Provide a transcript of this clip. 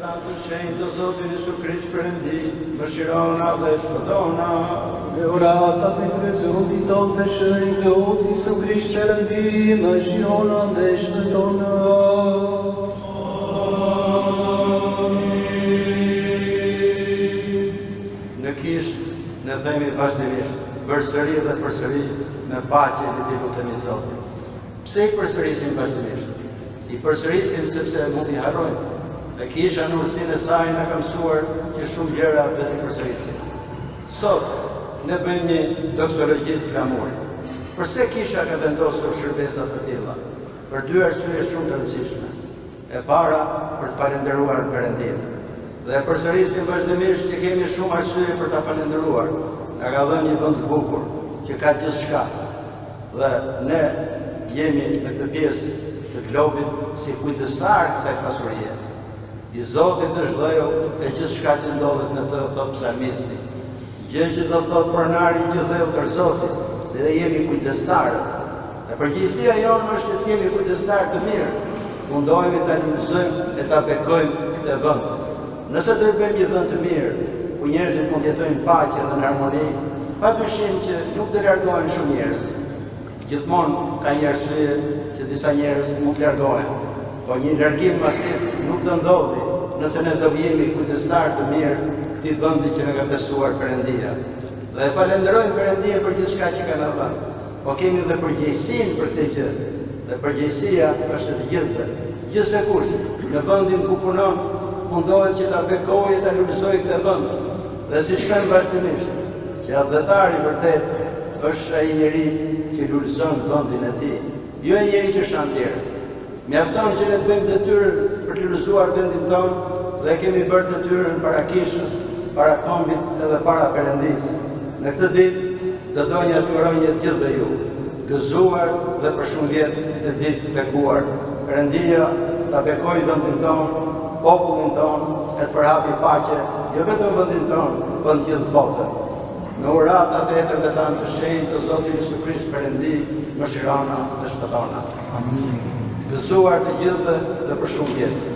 Tanë të shenjtë, o Zotin Jezu Krisht Perëndi, mëshirona dhe shpëtona. Me uratat e Zotit tonë të shenjtë, Zotit Jezu Krisht Perëndi, mëshirona dhe shpëtona. Në kishë ne themi vazhdimisht, përsëri dhe përsëri me paqe le t'i lutemi Zotit. Pse i përsërisim vazhdimisht? I përsërisim sepse mund t'i harrojmë. Dhe kisha në urtësinë e saj na ka mësuar që shumë gjëra duhet t'i përsërisim. Sot ne bëjmë një doksologji të flamurit. Përse kisha ka vendosur shërbesa të tilla? Për dy arsye shumë të rëndësishme. E para, për të falënderuar Perëndinë. Dhe e përsërisim vazhdimisht që kemi shumë arsye për ta falënderuar. Na ka dhënë një vend të bukur, që ka gjithçka. Dhe ne jemi në këtë pjesë të globit si kujdestarë kësaj pasurie. I Zotit është dheu e gjithçka që ndodhet në të, thotë psalmisti. Gjë që do të thotë pronari i gjithë dheut është Zoti, dhe ne jemi kujdestarët. E përgjegjësia jonë është që të jemi kujdestarë të mirë, mundohemi ta lulëzojmë e ta bekojmë këtë vend. Nëse do e bëjmë një vend të mirë, ku njerëzit mund të jetojnë në paqe dhe në harmoni, pa dyshim që nuk do largohen shumë njerëz. Gjithmonë ka një arsye që disa njerëz mund të largohen, po një largim masiv nuk do ndodhi nëse ne do jemi kujdestarë të mirë këtij vendi që na ka besuar Perëndia. Dhe e falënderojmë Perëndinë për gjithçka që ka na dhënë. Po kemi dhe përgjegjësinë për këtë gjë. Dhe përgjegjësia është e të gjithëve. Gjithsekush në vendin ku punon mundohet që ta bekojë e ta lulëzojë këtë vend. Dhe siç them vazhdimisht, që atdhetari i vërtetë është ai njeri që lulëzon vendin e tij, jo ai njeri që shan tjerët. Mjafton që ne të bëjmë detyrën për të lulëzuar vendin tonë dhe e kemi bërë detyrën para kishës, para kombit edhe para Perëndisë. Në këtë ditë do donja t'ju uroj të gjithëve ju, gëzuar dhe për shumë vjet këtë ditë të bekuar. Perëndia ta bekojë vendin tonë, popullin tonë e të përhapi paqe jo vetëm në vendin tonë, po në gjithë botën. Me uratat e etërve tanë të shenjtë, o Zotin Jezu Krisht Perëndi, mëshirona dhe shpëtona. Amin. Gëzuar të gjithëve dhe për shumë vjet.